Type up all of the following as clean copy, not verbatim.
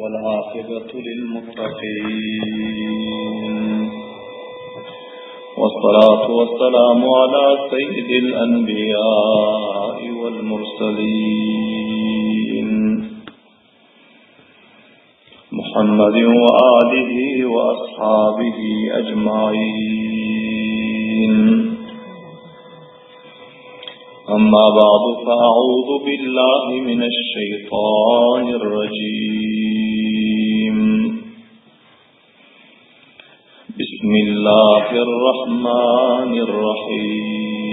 والعاقبة للمتقين والصلاة والسلام على سيد الأنبياء والمرسلين محمد وآله وأصحابه أجمعين أما بعد فأعوذ بالله من الشيطان الرجيم بسم الله الرحمن الرحيم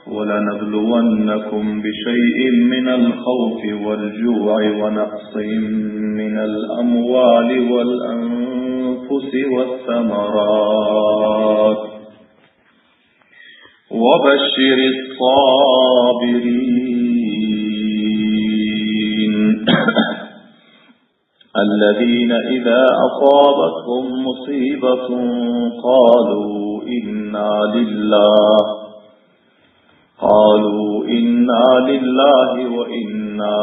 ولنبلونكم بشيء من الخوف والجوع ونقص من الأموال والأنفس والثمرات وبشر الصابرين الذين إذا أصابتهم مصيبة قالوا إنا لله قالوا إنا لله وإنا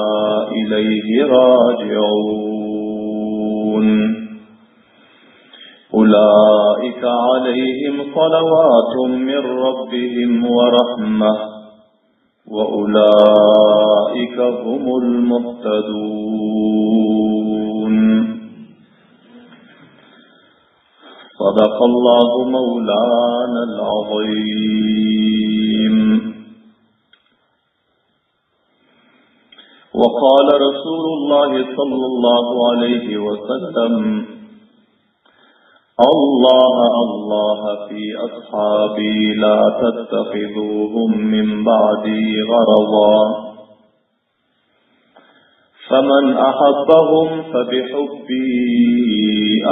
إليه راجعون أولئك عليهم صلوات من ربهم ورحمة وأولئك هم المهتدون صدق الله مولانا العظيم وقال رسول الله صلى الله عليه وسلم الله الله في أصحابي لا تتخذوهم من بعدي غرضا فمن أحبهم فبحبي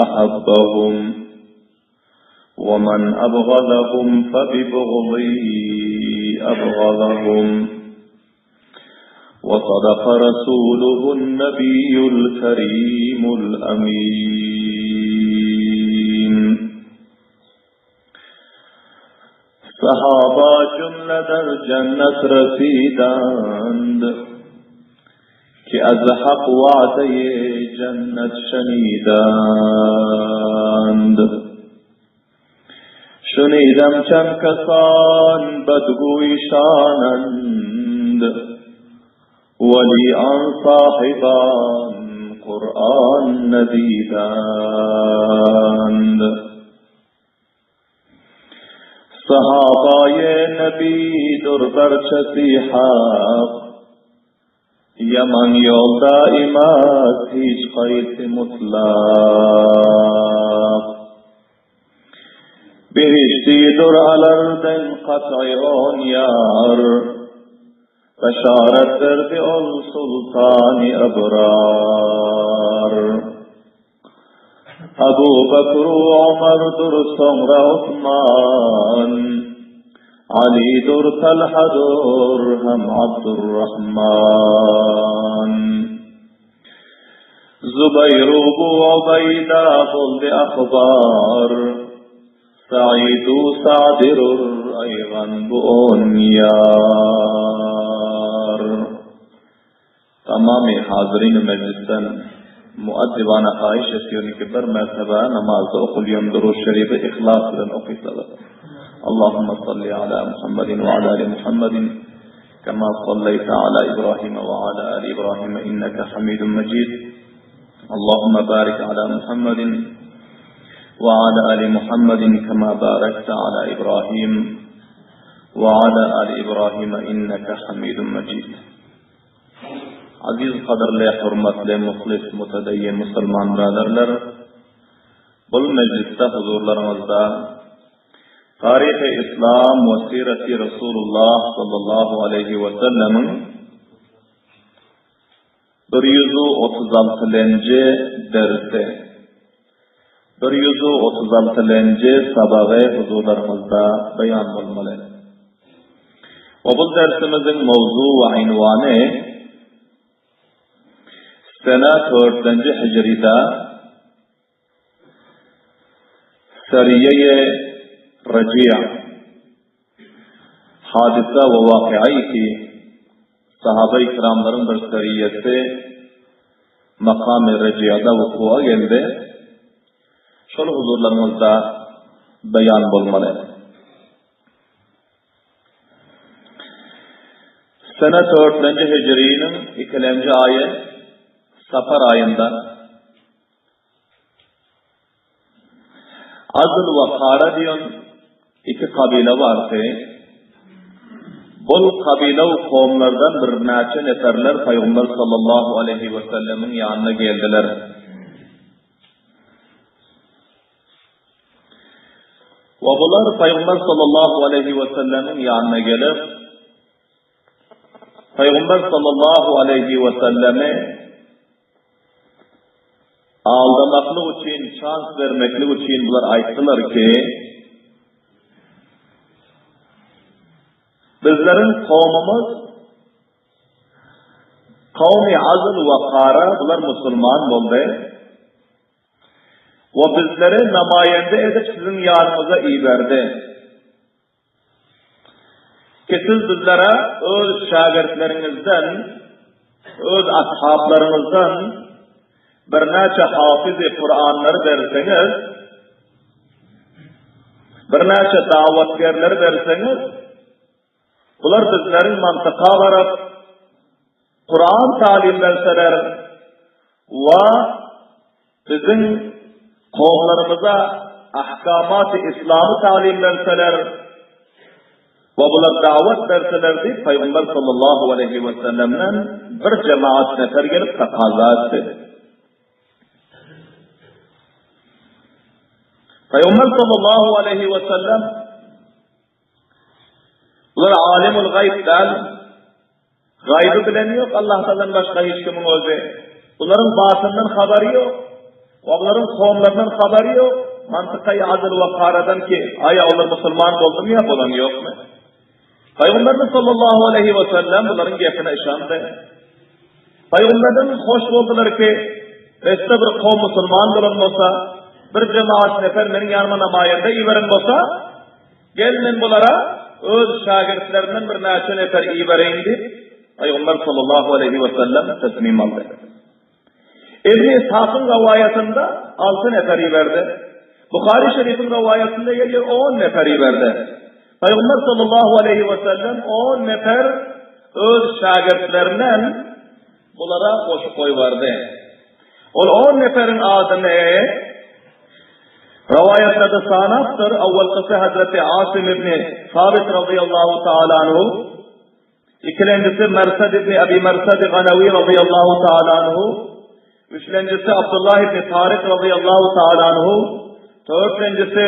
أحبهم ومن أبغضهم فببغضي أبغضهم وصدق رسوله النبي الكريم الأمين Sahaba jümle der cennet residand Ki az hak va'deyi cennet şenidand Şunidem çend kesan bedgûy şanend Weli an sahiban Kur'an nedidend Sahabaye Nebi dur berçesi hak Yaman yolda imaz hiç kayıt mutlak Behişti dur alarden kat'i on yar Beşaret verdi ol sultani ebrar Abu Bekr Ömer'dir soňra Osman, Alidur Talhadur hem Abdurrahman. Zubaýr bu Ubaýda boldy ahbar, Saidu Sadirur aýgan bu on ýar. Tamamy hazyryny mejlisden muaddibana haýyş etýärin ki bir mertebe namazda okulýan Durud Şerifi yhlas bilen okysalar. Allahumma salli ala Muhammedin we ala ali Muhammedin kema sallaýta ala Ibrahim we ala ali Ibrahim inneke Hamidun Mejid. Allahumma barik ala Muhammedin we ala ali Muhammedin kema barakta ala Ibrahim we ala ali Ibrahim inneke Hamidun Mejid. Aziz gadyrly hormatly muhlis mutadayyin musulman bradarlar bul mejlisde huzurlaryňyzda Taryhy Islam we Sirati Rasulullah sallallahu aleýhi we sellemiň 136-lenji dersi 136-lenji sabagy huzurlaryňyzda beýan bolmaly. We bu dersimiziň mowzu we ynwany Sene dörtlenji hijrida Seriýe-i Rejia. Hadysa we wakyýa ki, sahaba-i kiramlaryň bir seriýesi makamy Rejiada wukuwa geldi. Şol huzurlaryňyzda beýan bolmaly. Sene dörtlenji hijriniň ikilenji aýy Safar aýynda Azl we Kara diýen iki kabyla bardy. Bul kabyla we kowumlardan birnäçe neferler Pygamber sallallahu aleýhi we sellemiň ýanyna geldiler. We bular Pygamber sallallahu aleýhi we sellemiň ýanyna gelip, Pygamber sallallahu aleýhi we sellemi aldamaklyk üçin, şans bermeklik üçin bular aýtdylar ki, Bizleriň kowumymyz kowmy Azl we Kara bular musulman boldy. We bizleri namaýende edip siziň ýanyňyza iberdi. Ki siz bizlere öz şägirtleriňizden, öz ashablaryňyzdan birnäçe hafyzy Kuranlary berseňiz, birnäçe dawatgerleri berseňiz, bular bizleriň mantyka baryp, Kuran talim berseler we biziň kowumlarymyza ahkamaty islamy talim berseler we bular dawat berseler diýip Pygamber sallallahu aleýhi we sellemden bir jemaat nefer gelip takaza etdi. Pygamber sallallahu aleýhi we sellem Bular alimul gaýb däl. Gaýby bilen ýok Allah Tagaladan başga hiç kimiň özi. Bularyň batyndan habary ýok. We bularyň kowumlaryndan habary ýok. Mantykaý adyl we karadan ki, aýa olar musulman boldumy ýa bolan ýokmy? Pygamberimiz sallallahu aleýhi we sellem bularyň gepine yşandy. Pygamberimiz hoş boldular ki, Reste bir kowum musulman bolan bolsa, bir jemaat nefer meniň ýanyma namaýanda iberen bolsa, Gel men bulara öz şägirtlerinden bir näçe nefer ibereýin diýip, Pygamber sallallahu aleýhi we sellem tesmim aldy. Ibn Ishakyň rowaýatynda alty nefer iberdi. Buhary şerifiň rowaýatynda gelýär on nefer iberdi. Pygamber sallallahu aleýhi we sellem on nefer öz şägirtlerinden bulara goşup goýberdi. Ol on neferiň adyny rowaýatlarda sanapdyr, Awwalkysy Hazreti Asym ibn Sabit razyýallahu taala anhu, ikilenjisi Mersed ibn Abi Mersed Ganawi razyýallahu taala anhu, üçlenjisi Abdullah ibn Taryk razyýallahu taala anhu, dörtlenjisi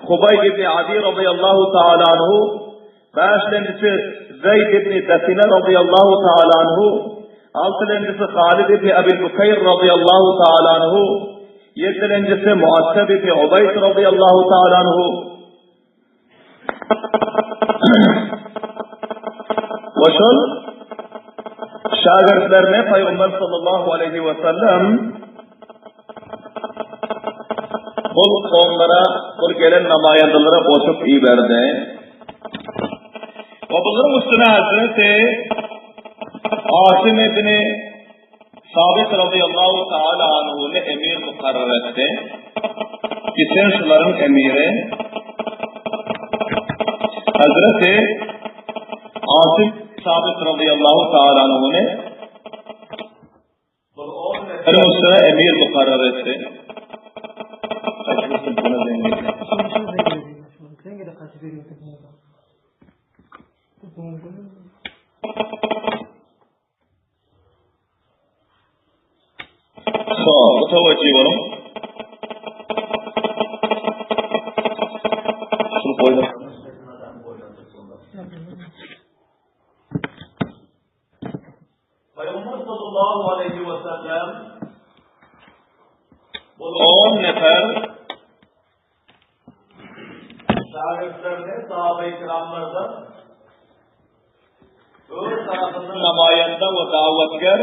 Hubaýb ibn Adi razyýallahu taala anhu, Bäşlenjisi Zeýd ibn Desine razyýallahu taala anhu, altylenjisi Halid ibn Abil Bukeýr razyýallahu taala anhu, ýedilenjisi Muatteb ibn Ubaýt razyýallahu taala anhu. We şol şägirtlerine Pygamber sallallahu aleýhi we sellem Bul kowumlara, bul gelen namaýandalara goşup iberdi. We bularyň üstüne Hazreti Asym ibn Sabit razyýallahu taala anhuny emir mukarrar etdi. Ki sen şularyň emiri. Hazreti Asym Sabit razyýallahu taala anhuny Bir üstüne emir mukarrar etdi. So, bu tawajy boluň. Şunu goýdum. Pygamber sallallahu aleýhi we sellem bu on nefer şägirtlerini sahabe-i kiramlardan öz tarapyndan namaýanda we dawatger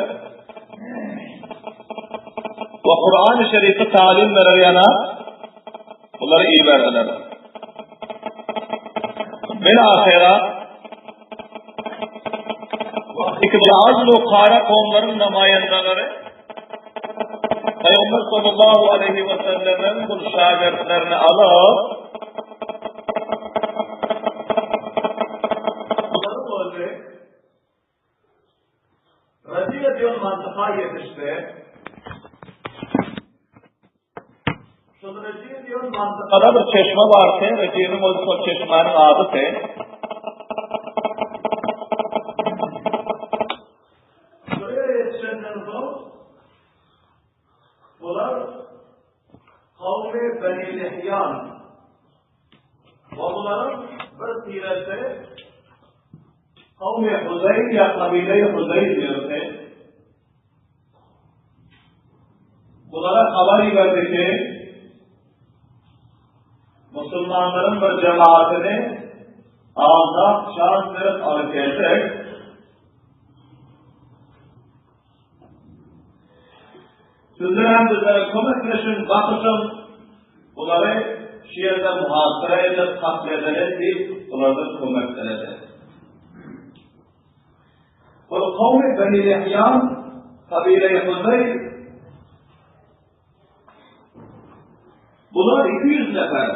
we Kur'an-ı Şerifi talim berer ýana bulary iberdiler. Bil ahira. Azlu kara kowumlaryň namaýandalary Pygamber sallallahu aleýhi we sellemiň bu şägirtlerini alyp Rabiýa diýen mantyka ýetişdi. Şol Rejiýe diýen mantykada bir çeşme bardy, Rejiýeniň özi şol çeşmäniň adydy. Şol ýere ýetişenden soň, bular kawmy Beni Lihýan we bularyň bir tiresi kawmy Huzeýl ýa kabile-i Huzeýl diýildi. Bulara habar iberdi ki, musulmanlaryň bir jemaatyny aldap, şans berip alyp geldik. Sizler hem bizlere kömekleşiň, bakyşyň, bulary şu ýerde muhasyra edip, katledeli diýip, bulardan kömek diledi. Ol kowmy Beni Lihýan, kabile-i Huzeýl, bular 200 nefer,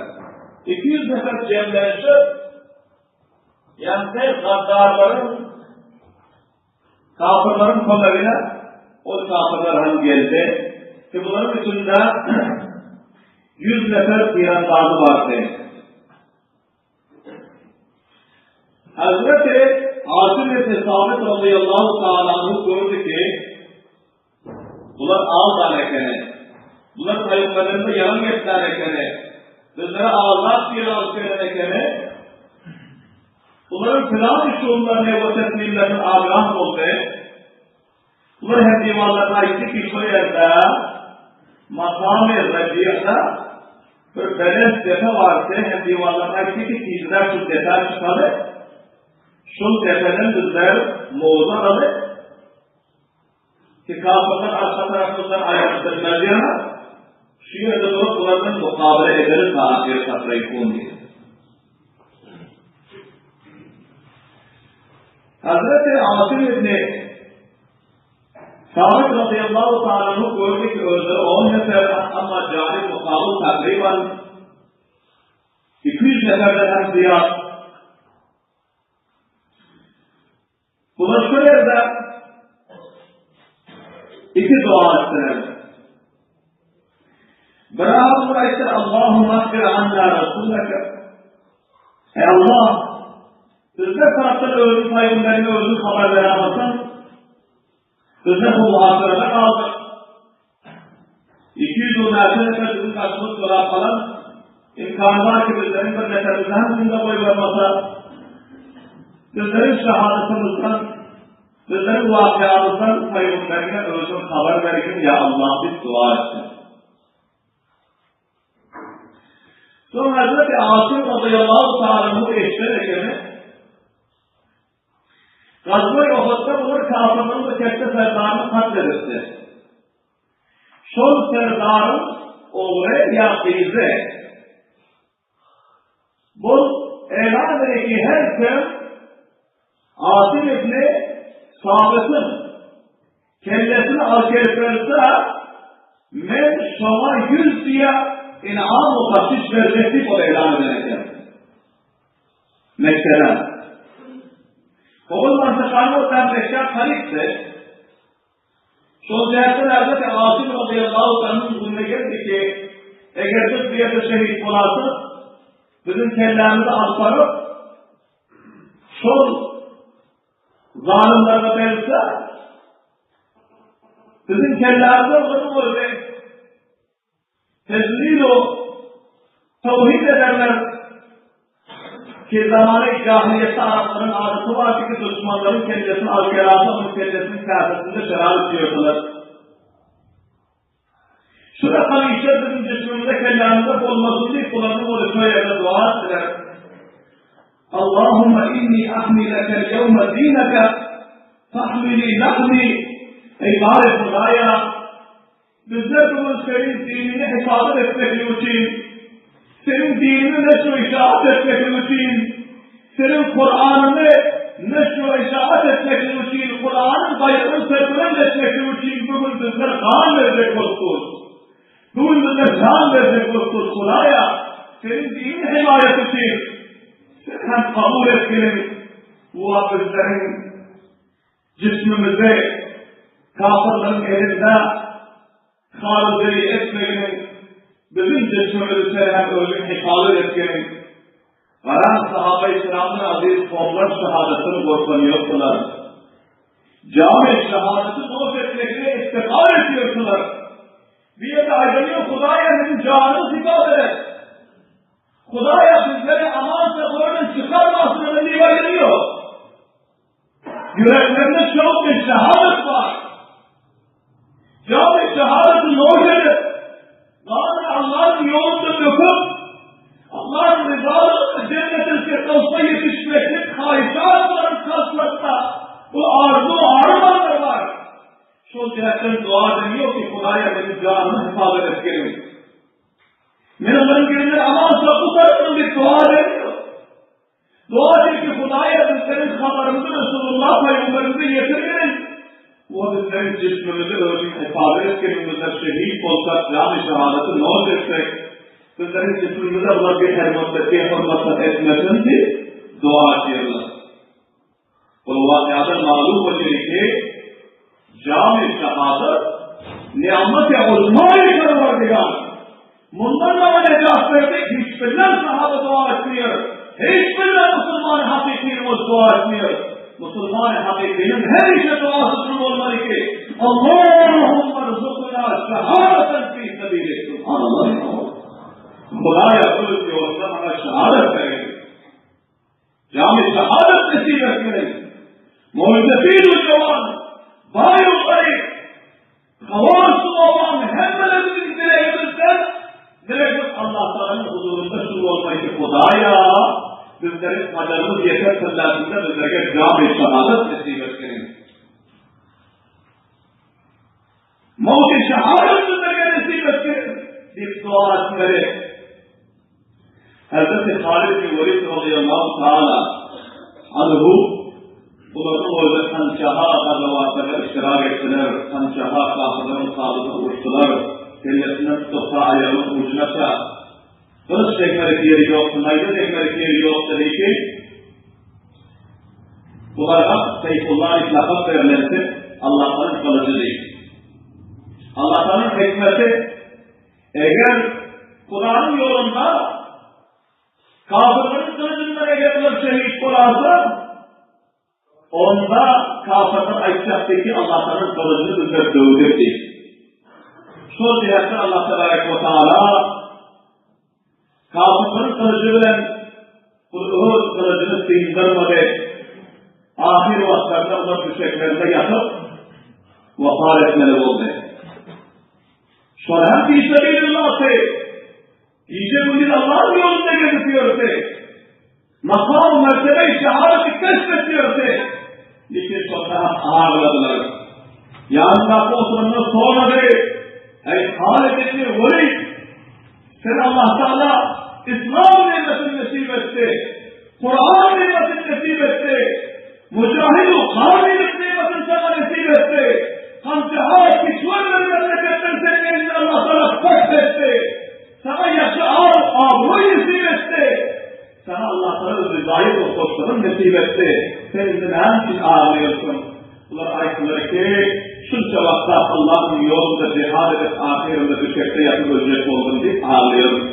200 nefer jemlenişip, ýagny gaddarlaryň, kafirleriň kömegine ol kafirler hem geldi. Ki bularyň içinde 100 nefer tirandazy bardy. Hazreti Asym ibn Sabit radıyallahu ta'ala anhu gördü ki bular aldan ekeni. Bular peygamberlerine yalan geçen ekeni. Bizlere ağzat bir alıp gelen ekeni. Bunların plan işonlarına ve teslimlerine agah oldu. Bular hem diwarlaryna aýtdy ki, şo ýerde makamy Rabi'da bir belent depe bardy, hem diwarlaryna aýtdy ki, tizräk şul depä çykaly, şul depeden bizler mowza alaly, ki kafyrlar arka tarapymyzdan aýlanyp bilmez ýaly, şu ýerde durup bular bilen mukabele edeli ta ahyr katraýkun diýdi. Hazreti Asym ibn Sabit radıyallahu ta'ala anhu gördü ki özleri 10 nefer ama cari mukabil takriban 200 neferden hem ziyad. Bular şu ýerde iki dua etdiler. Bir adam aýtdy, Allahumma agfir anna rasulaka. Ey Allah, bizler tarapdan özüň pygamberiňe özüň habar beramasaň, bizler bu muhasyrada galdyk. 200 näçe nefer biziň garşymyz sorap alan, imkany bar ki bizleriň bir neferimizi hem zinde goýbermasa, bizleriň şahadatymyzdan, bizleriň wakyamyzdan pygamberiňe özüň habar bergin, ýa Allah diýip dua etdi. Soň Hazreti Asym radıyallahu ta'ala eşiden ekeni, Gazwa-i Uhudda bular kafirleriň bir ketde serdaryny katl edipdi. Şol serdaryň ogly ýa gyzy bul elan eder ki her kim Asym ibn Sabytyň kellesini alyp gelip berse, men şoňa 100 diýe inam we bahşiş berjek diýip ol elan eden eken. Mekgeden. Ogul mantykany ortan Mekge karypdy. Şol jähtden Hazreti Asym razyýallahu anhuň gününe geldi ki, eger biz bu ýerde şehit bolarsak, biziň kellämizi alyp baryp, şol zalymlara berse, biziň kellämizi onuň özi Tezlil-u tawhid ederler ki zamany jahiliýetde araplaryň adaty bardy ki duşmanlaryň kellesini alyp gelase onuň kellesiniň käsesinde şerap içýärdiler. Şu rakam işler biziň jismimizde kellämizde bolmasyn diýip bularyň özi şo ýerde dua etdiler. Allahumma inni ahmi lekel ýewme dineke fahmili lahmi Eý bary Hudaýa Bizler bu gün Seniň diniňi hifazat etmeklik üçin, Seniň diniňi neşr we işaat etmeklik üçin, Seniň Kuranyňy neşr we işaat etmeklik üçin, Kuranyň. gan berjek bolup durus. Bu gün bizler jan berjek bolup durus. Hudaýa, Seniň diniň hemaýaty üçin Sen hem kabul etginiň we bizleriň jismimizi kafyrlaryň elinde haryjy etmeginiň biziň jismimizi Sen hem Özüň hifazat etginiň. Garan sahabaýy kiramdan aziz kowumlar şahadatdan gorkanýokdylar. Jamy şahadaty noş etmeklige iftihar edýärdiler. Bu ýerde aýdylýar, Hudaýa biziň janymyz pido gerek. Hudaýa bizleri aman-sa oradan çykarmasyn diýip aýdylýar. Ýüreklerinde şowky şahadat bar. Jamy şahadaty noş edip, ganyny Allahyň ýolunda döküp, Allahyň ryzalygynda Jennetil Firdawsa ýetişmeklik haýyşat olaryň kalplarynda bu arzuw armanlar bar. Şol jähtden dua edeniň ýok ki, Hudaýa meniň janymy hifazat etgeniň. Men olaryň elinden aman-sag gutargyn diýip dua edeniň ýok. Dua et ki, Hudaýa bizleriň habarymyzy Resulullah pygamberimize ýetirgin we bizleriň jismimizi Özüň hifazat etgin, bizler şehit bolsak, jany şahadaty noş etsek, bizleriň jismimize bular bihormatlyk etmesin diýip dua etýärler. Bul wakyada malum bolýar ki, jamy şahadat ni'meti uzmaýy Perwerdigar. Mundan maňa nejat berdi, hiç birler sahaba dua etmeýär, hiç birler musulmany hakykynyň özi dua etmeýär. Musulmany hakykynyň hemişe duasy şul bolmaly ki, Allahumma rzuqna şahadatan fi sebilik. Subhanallah. Hudaýa öz ýolunda maňa şahadat bergin. Jamy şahadat nesip etgin. Mu'tefil-u jowan, baý-u garyp, hawas-u awam hemmelerimiziň dilegimizden dilegimiz Allah Tagalanyň huzurynda şul bolmaly ki, Hudaýa, bizleriň ajalymyz ýeter pillesinde bizlerge jamy şahadat nesip etgin. Mawt-i şahadat bizlerge nesip etgin diýip dua etmeli. Hazreti Halid bin Welid radiyallahu taala anhu bulardan özi hançaha gazawatlara iştirak etdiler, hançaha kafirleriň kazysyna uruşdylar, kellesinden tutup ta aýagynyň ujunaça gylyç degmedik ýeri ýokdy, naýza degmedik ýeri ýokdy lekin bulara Seýfullah diýip lakap berlensi Allah'ın gylyjy diýip. Allah'ın hikmeti Eger Hudanyň ýolunda kafirleriň gylyjyndan eger bular şehit bolarsa, onda kafirler aýtjakdy ki, Allah'ın gylyjyny bizler döwdük diýip. Şol jähtden Allah tebarek we taala kafirleriň gylyjy bilen öz gylyjyny syndyrmady. Ahyr wagtlarynda olar düşeklerinde ýatyp wafat etmeli boldy. Şol hem fisabilillahy. Gije-gündiz Allahyň ýolunda gezip ýörse, makam mertebe-i şehadeti kesp etip ýörse, lekin şonda hem agladylar. Ýanyndaky oturanlar sorady, Eý Halid ibn Welid, sen Allah Taala Islam nimetini nesip etdi, Kuran nimetini nesip etdi, Mujahid-u gazylyk nimetini saňa nesip etdi. Hanjaha kişwer bir memleketden seniň eliňde Allah Tagala feth etdi. Saňa ýagşy ar, abraý nesip etdi. Saňa Allah Tagala rizaýet we hoşlugyny nesip etdi. Sen indi näme üçin aglaýarsyň? Bular aýtdylar ki, şunça wagtlap Allahyň ýolunda jihad edip ahyrynda düşekde ýatyp öljek boldum diýip aglaýaryn.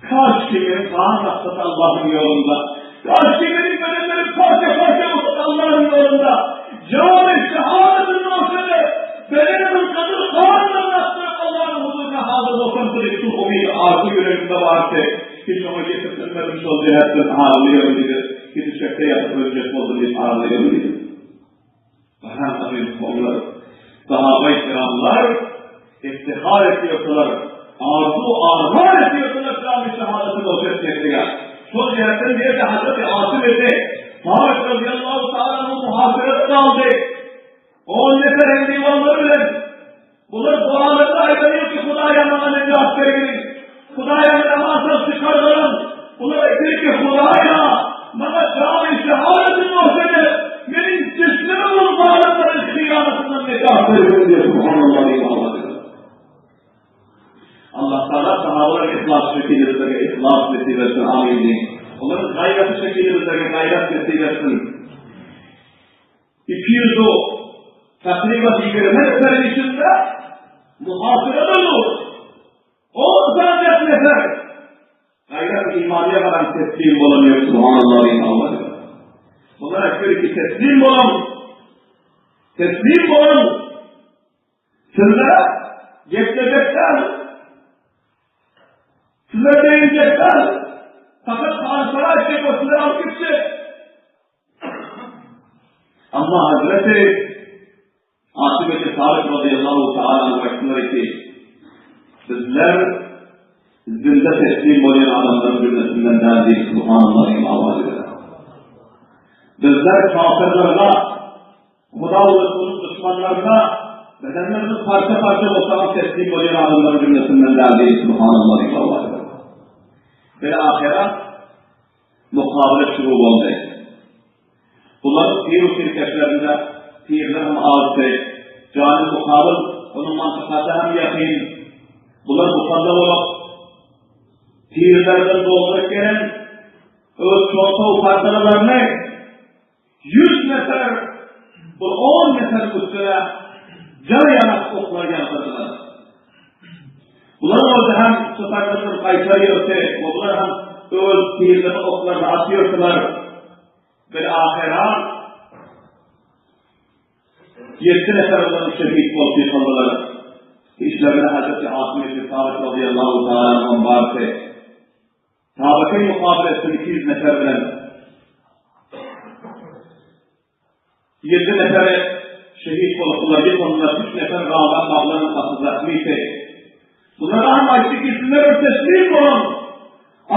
Kaş ki meniň gan aksasa Allahyň ýolunda, kaş ki meniň bedenlerim parça-parça bolsady Allahyň ýolunda, jamy şehadatyny noş edip, bedenimiň gyzyl ganlaryny akdyryp Allahyň huzuryna hazyr bolsam diýip şul umyt arzuw ýüregimde bardy. Hiç oňa ýetip bilmedim şol jähetden aglaýaryn diýdi. Ki düşekde ýatyp öljek boldum diýip aglaýaryn diýdi. Baran aziz kowumlar, sahabaý kiramlar iftihar etýärdiler, arzuw arman etýärdiler jamy şehadaty noş etmeklige. Şol jähetden diýerde Hazreti Asym ibni Sabit razyýallahu taala anhu muhasyrada galdy. On nefer hemdiwanlary bilen Bular dualarynda aýdanýar ki, Hudaýa maňa nejat bergin. Hudaýa meni aman-sag çykargyn. Bular aýtýar ki, Hudaýa maňa jamy şehadaty noş edip, meniň jismimi bu zalymlaryň hyýanatyndan nejat bergin diýip, Subhanallah diýip agladylar. 200 takriben 20 neferiň içinde muhasyrada dur. 10 sany nefer gaýrat imanyýa garan teslim bolan ýok subhanallah diýip Allah. Bular aýtdy ki teslim bolan teslim bolan sizlere geplejekler sizlere değinecekler fakat Tanrı etecek o sizlere alıp gidecek. Amma Hazreti Asym ibn Sabyt razyýallahu taala anhu aýtdylar ki, Bizler zinde teslim bolýan adamlaryň jümlesinden däl diýip subhanallah diýip awaz berdi. Bizler kafirlerge, Huda we Resulyň duşmanlaryna bedenlerimiz parça-parça bolsa hem teslim bolýan adamlaryň jümlesinden däl diýip subhanallah diýip awaz berdi. Bil ahyra mukabele şuru boldy. Bular pir-u tirkeşlerinde pirler hem azdy. Jany mukabyl, onuň mantykasy hem ýakyn. Bular mukalla bolup, pirlerden dolduryp gelen öz çorta parçalaryny 100 nefer, bu 10 nefer üstüne jar ýanak oklar ýagdyrdylar. Bular bolsa hem tutanlardan gaýtarýardy we bular hem öz pirleriniň oklaryny atýardylar. Bir ahyra ýetdi nefer olaryň şehit bolup ýykyldylar. Işlerinde Hazreti Asym ibn Sabyt razyýallahu taala anhu bardy. Sabytyň mukabilesinde 200 nefer bilen Ýedi neferi şehit bolupdylar, ýykylylar, üç nefer galan baglaryň gaty zahmyty. Bulara hem aýtdy ki, sizler hem teslim boluň.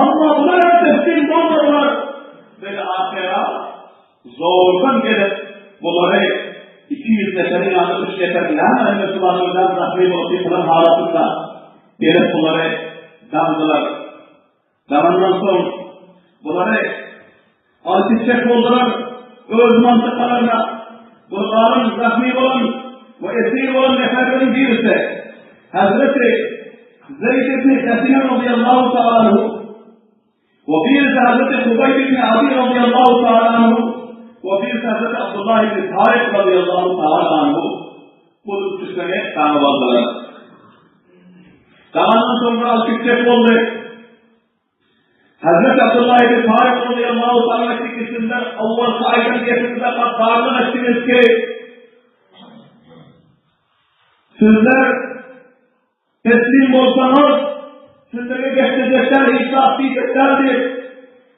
Amma bular hem teslim bolmadylar. Bel ahyra zordan gelip bulary 200 neferiň ýa-da 3 neferiň näme hemmesi bar özem zahmy bolup ýykylan halatynda gelip bulary daňdylar. Daňandan soň bulary alyp gitjek boldular öz mantykalaryna. Bularyň zahmy bolan we esir bolan neferleriň birisi Hazreti Zeyd ibn Desine radıyallahu ta'ala anhu we birisi Hazreti Hubayb ibn Adi radıyallahu ta'ala anhu we birisi Hazreti Abdullah ibn Tarik radıyallahu ta'ala anhu bu üçüsini daňyp aldylar. Daňandan soňra alyp gitjek boldy. Hazreti Abdullah ibn Tarik radıyallahu ta'ala ikisinden awwalky aýdan gepiňize gaddarlyk etdiňiz ki, sizler teslim bolsaňyz, sizlere geplejekler hiç zat diýjekler diýip,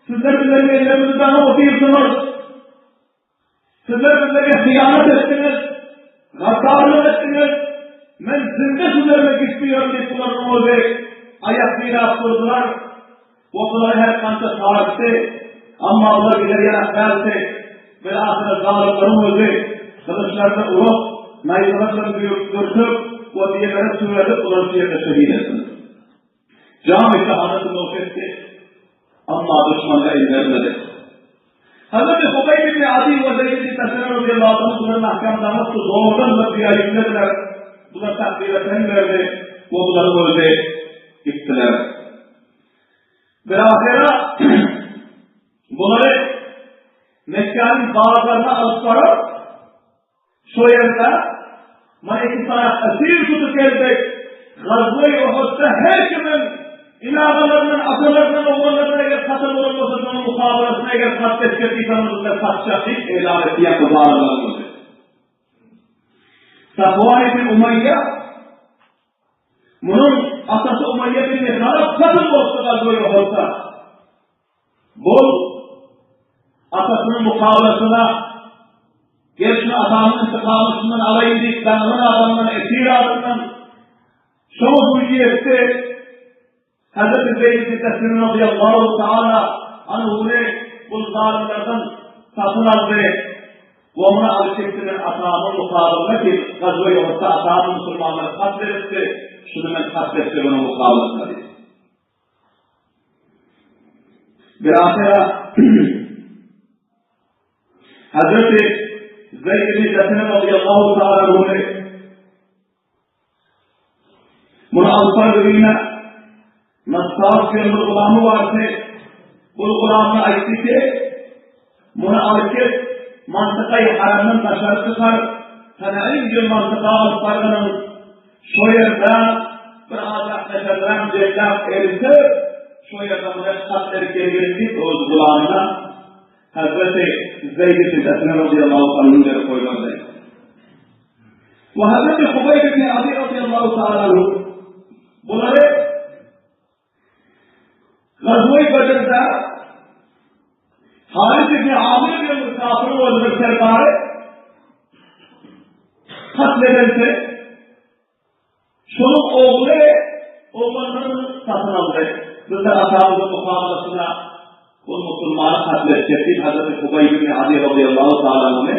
sizler bizleriň ellerimizi daňyp otyrsyňyz. Sizler bizlere hyýanat etdiňiz, gaddarlyk etdiňiz, men zinde sizlerle gitmiyorum diýip bularyň özi aýak diräp durdular. We bulary her kança çagyrypdy, amma bular gider ýanak däldi. Bir ahyry zalymlaryň özi gylyçlaryny urup, naýzalar bilen dürtüp we diýelere süýredip bulary şu ýerde şehit etdiler. Jamy şehadeti noş etdi, amma duşmana el bermedi. Hazreti Hubeýb ibn Adi we Zeýd ibn Tesene radiyallahu anhu bular mahkem daňypdy, zordan bir düýä ýüklediler. Bular takbire ten berdi we bulary özi gitdiler. Bir ahyra bulary Mekgäniň bazaryna alyp baryp, Şo ýerde Mana iki sany esir tutup geldik. Gazwa-i Uhudda her kimiň ene-agalaryndan, atalaryndan, oglanlaryndan eger katl bolan bolsa, şonuň mukabalasyna eger katl etjek diýseňiz, bizler satjak diýip elan etdi ýa zalymlaryň özi. Safwan ibn Umaýýa munuň atasy Umaýýa ibn Halaf katl bolupdy Gazwa-i Uhudda. Bol atasynyň mukabalasyna Gel şu atamyň intikamyny şundan alaýyn diýip daňylan adamdan, esir adamdan şoňa güýji ýetdi. Hazreti Zeýd ibn Teslim radiyallahu taala anhuny bu zalymlardan satyn aldy. We muny alyp çekdi men atamyň mukabylyna ki Gazwa-i Uhudda atamyň musulmanlary katl edipdi, şuny men katl etjek onuň mukabalasyna diýdi. Bir ahyra Hazreti Zeyd ibn Desene radıyallahu ta'ala anhu Bunu alyp öýüne Nassar diýen bir gulamy bardy. Bu gulamyna aýtdy ki, muny alyp git. Mantykaýy haramdan daşary çykar, Tanaim diýen mantyka alyp barganyň, şo ýerde bir azrak neferlerini jemläp eltip, şo ýerde muny katl edip gelgin diýip, öz gulamyna Hazreti Zeýd ibn Desine razyýallahu anhu berip goýberdi. We Hazreti Hubeýb ibn Adi razyýallahu taala anhu bulary Gazwe-i Bedirde Haris ibn Amir diýen bir kafir boldy bir serdary katl edildi. Şonuň ogly oglanlaryny satyn aldy. Bizler atamyzyň mukabalasyna ol musulmany katl etjek diýip Hazreti Hubaýb ibn Adi razyýallahu taala anhuny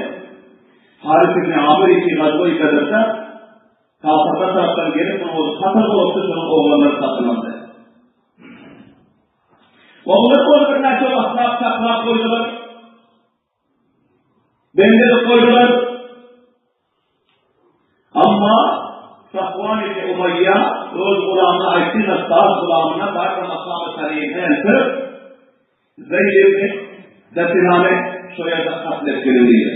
Haris ibn Amir iki Gazwe-i Bedirde Kafyrlar tarapdan gelip munuň özi katyl bolupdy, şonuň oglanlary satyn aldy. Oglan ony birnäçe wagtlap saklap goýdular. Bendi edip goýdular. Amma Safwan ibn Umaýýa öz gulamyna aýtdy, Nassar gulamyna bar-da makamy Tarim'e eltip, Zeýd ibn Desinany şo ýerde katl et gelin diýdi.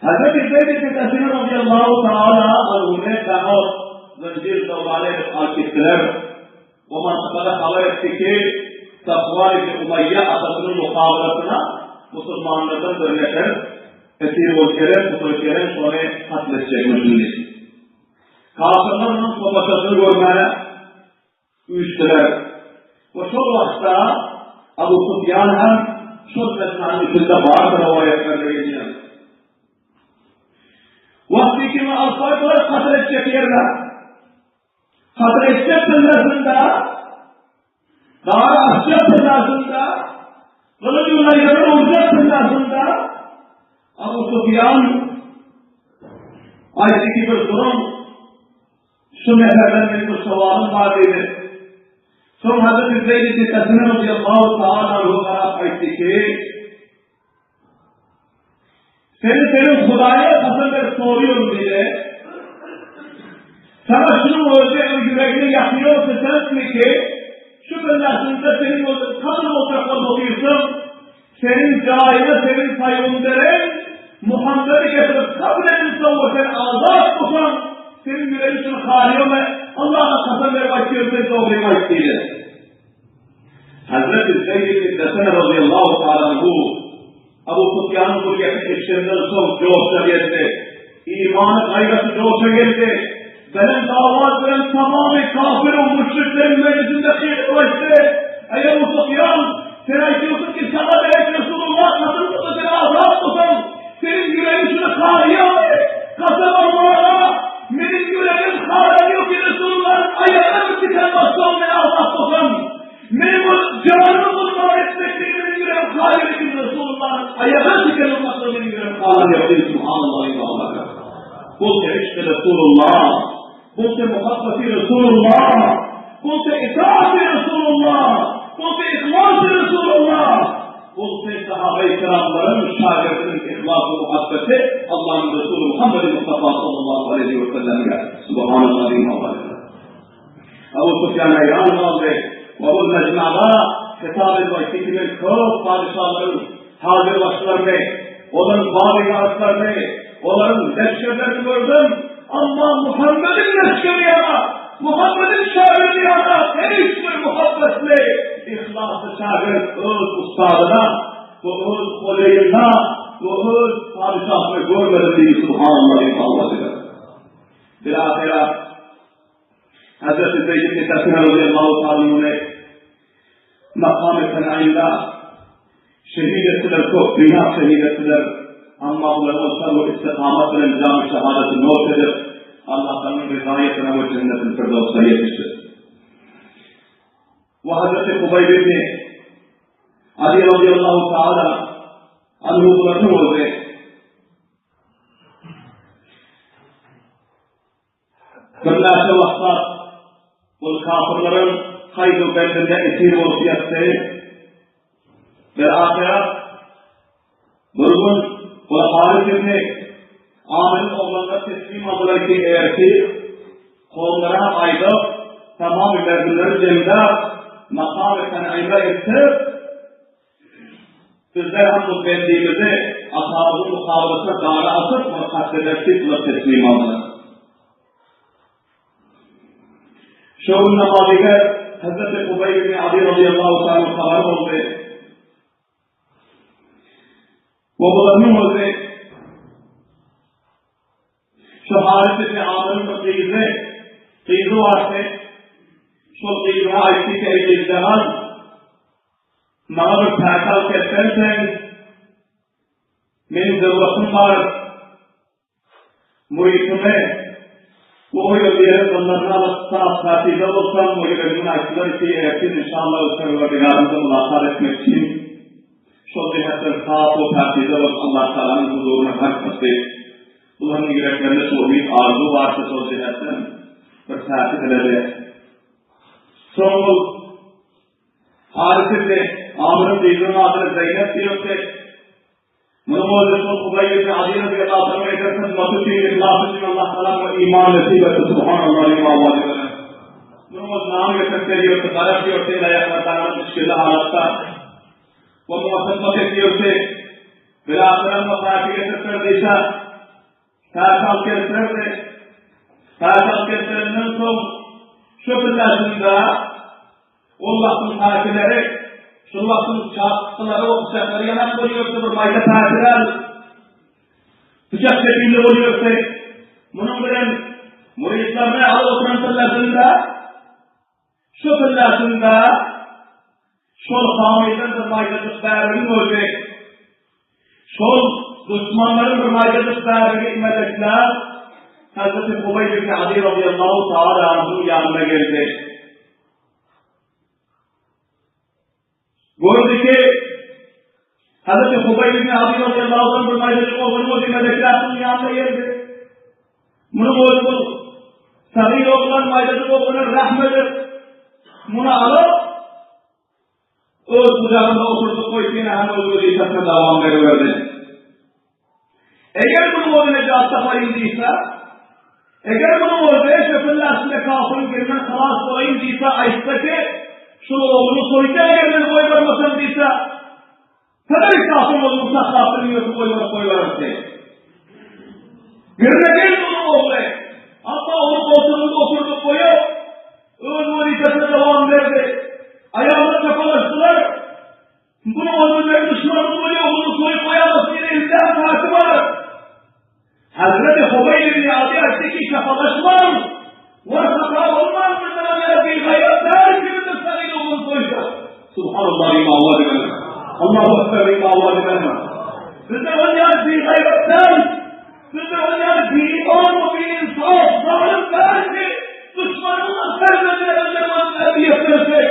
Hazreti Zeýd ibn Desina radiyallahu taala anhuny daňyp, zynjyr dowlany edip alyp gitdiler. O mantykada habar etdi ki, Safwan ibn Umaýýa atasynyň mukabalasyna musulmanlardan bir nefer esir bolup gelen, tutulyp gelen, şony katl etjekmişin diýdi. Kafyrlar munuň tomaşasyny görmäne üýşdüler. We şol wagtda Abu Sufýan hem şol mejmanyň içinde bardy rowaýatlarda gelýär. Wagty kimi alyp bardylar katl etjek ýerine. Katl etjek pillesinde, dara asjak pillesinde, gylyç unaýlary urjak pillesinde Abu Sufýan aýtdy ki bir duruň, Şu meseleden meniň bir sowalym bar diýdi. Soň Hazreti Zeýd ibn Desine radiyallahu taala anhu garap aýtdy ki, Seni seniň Hudaýa kasam berip soruyorum diýdi. Sana şunuň özi ýüregini ýakýarsa senmi ki, şu billäsinde seniň özüň kadyr boljak bolup otyrsyň, Seniň jaýyňa seniň paýgamberiň Muhammedi getirip kabul edilse we sen azat bolsaň, seniň ýüregiň şuny halaýarmy? Allaha kasam berip aýtýaryn, sen dogryňy aýt diýdi. Hazreti Zeýd ibn Desene razyýallahu taala anhu Abu Sufýanyň bu gepi eşidenden soň joşa geldi. Imany gaýraty joşa geldi. Belent awaz bilen tamamy kafir we müşrikleriň mejlisinde gygyryp aýtdy, Eý Abu Sufýan, sen aýtýarsyň ki, saňa derek Resulullah kasam bolsa sen azat bolsaň, seniň ýüregiň şuny halaýarmy? Kasam Allaha, meniň ýüregim halanýok ki Resulullahyň aýagyna bir tiken bassam men azat bolsam. Meniň ol janymy gurban etmeklige meniň ýüregim haýyr ki Resulullahyň aýagyna tiken urmaklyga meniň ýüregim halanýok diýdi Subhanallah. Bu se yşky Resulullah, bu se muhabbeti Resulullah, bu se itaati Resulullah, bu se ihlasy Resulullah, bu se sahabe-i kiramlaryň şagirdiniň ihlas we muhabbeti Allah'ın Resulü Muhammed Mustafa sallallahu aleyhi ve sellem'e. Subhanallah. Abu Sufyan haýran galdy we ol mejmada hitap edip aýtdy ki, men köp padyşalaryň tagirbaşylaryny, olaryň badygarlaryny, olaryň leşgerlerini gördüm, amma Muhammediň leşgeri ýaly, Muhammediň şagirdi ýaly hiç bir muhabbetli, yhlasly şagirt öz ussadyna we öz hojaýynyna we öz padyşasyna görmedim diýdi, Subhanallah diýip Allah diýdi. Bilahyra Hazreti Zeýd ibn Desine radiyallahu ta'ala anhuny makamy Ten'imde şehit etdiler, köp gynap şehit etdiler. Amma bular ol sabr istikamat bilen jamy şehadeti noş edip, Allah'tan rizaýetine we cennetil firdevs'a ýetişdi. We Hazreti Hubaýb ibn Adi radiyallahu ta'ala anhu bularyň özi Birnäçe wagtlap ol kapyrlaryň kaýdu bendinde esir bolup ýatdy. Bir ahyra bir gün ol Haris ibn Amyryň oglanlary teslim aldylar ki, ertir kowumlara aýdyp, tamam merdimleri jemläp, makamy Ten'ime eltip, Bizler hem bu bendimizi Atamyzyň mukabalasyna dara asyp, muny katl ederis diýip, bular teslim aldylar. Şo gün namazygär Hezreti Hubeýb ibn Adi razyýallahu taala habar boldy. We bularyň özi şu Haris ibn Amyryň bir gyzy, gyzy bardy. Şol gyzyna aýtdy ki, eý gyzjagaz, maňa bir päk alyp gelseň, meniň zeruratyň bar. Murydymy bu oýa beren gyllaryny alyp, sap tätize bolsam, o ýüregimden aýtdylar ki, ertir inşallah öz Perwerdigarymyza mulakat etmek üçin, şol jähetden sap we päkize bolup Allahtagalanyň huzuryna gaýtmak diýip, bularyň ýüreklerinde şu umyt, arzuw bardy şol jähetden bir päki diledi. Soň ol Haris ibn Amyryň gyzynyň adyna Zeýnep diýipdi. Munuň özi şol Hubeý ibn Adi razyýallahu anhuň eden hyzmaty üçin, yhlasy üçin Allah Tagala muňa iman nesip etdi. Subhanallah diýip awaz edene. Munuň özi nan getirip berýärdi, garaşýardy, el aýaklary daňylyp içgili halatda. We muňa hyzmat edýärdi. Bilahyra muňa päki getirip ber diýse, päki alyp gelip berdi. Päki alyp gelip berenden soň, şu pilläsinde Ol wagtyň päkileri, şol wagtyň çapgylary we pyçaklary ýanak bolýardy, bir maýda päkiler pyçak şekilli bolýardy. Munuň bilen müritlerini alyp oturan pillasynda, şu pillasynda şol hamydan bir maýdajyk bäbegiň özi, şol duşmanlaryň bir maýdajyk bäbegi imelekläp, Hazreti Hubeýb ibn Adi razyýallahu taala anhuň ýanyna geldi. Gördi ki, Hazreti Hubeýb ibn Adi razyýallahu anh bir maýdajyk oglunyň özi melekläp munuň ýanyna geldi. Munuň özi bu sagyr oglan, maýdajyk oglana rahm edip, muny alyp, öz gujagynda oturdyp goýup, ýene hem öz wezipesine dowam beriberdi. Eger munuň özi nejat tapaýyn diýse, eger munuň özi şöpülla içinde kafyryň girinden halas bolaýyn diýse, aýtsa ki, şul ogluny soýsa eger men goýbermesem diýse, tabii kafyryň ogluny saklap bilmiyorsa goýberip goýbererdi. Girine geldi onuň ogly. Amma ony goltugynda oturdyp goýup, öz wezipesine dowam berdi. Aýallar çapalaşdylar. Bunu öldürmek düşmanım bolýar, bunu soýup goýamaz diýen elden party bar. Hazreti Hubeýb ibn Adi aýtdy ki, şapalaşmaň, we hata bolmaň, bizden ýa bir gaýrat däl ki bizden sagyr ogluny soýsa. Subhanallah diýip awaz edene. Allahu Ekber diýip awaz edene. Bizden ol ýa bir gaýrat däl, bizden ol ýa bir iman we bir insaf, zalim däl ki, düşmanymyzyň perzendini öldürmez, terbiýe bersek.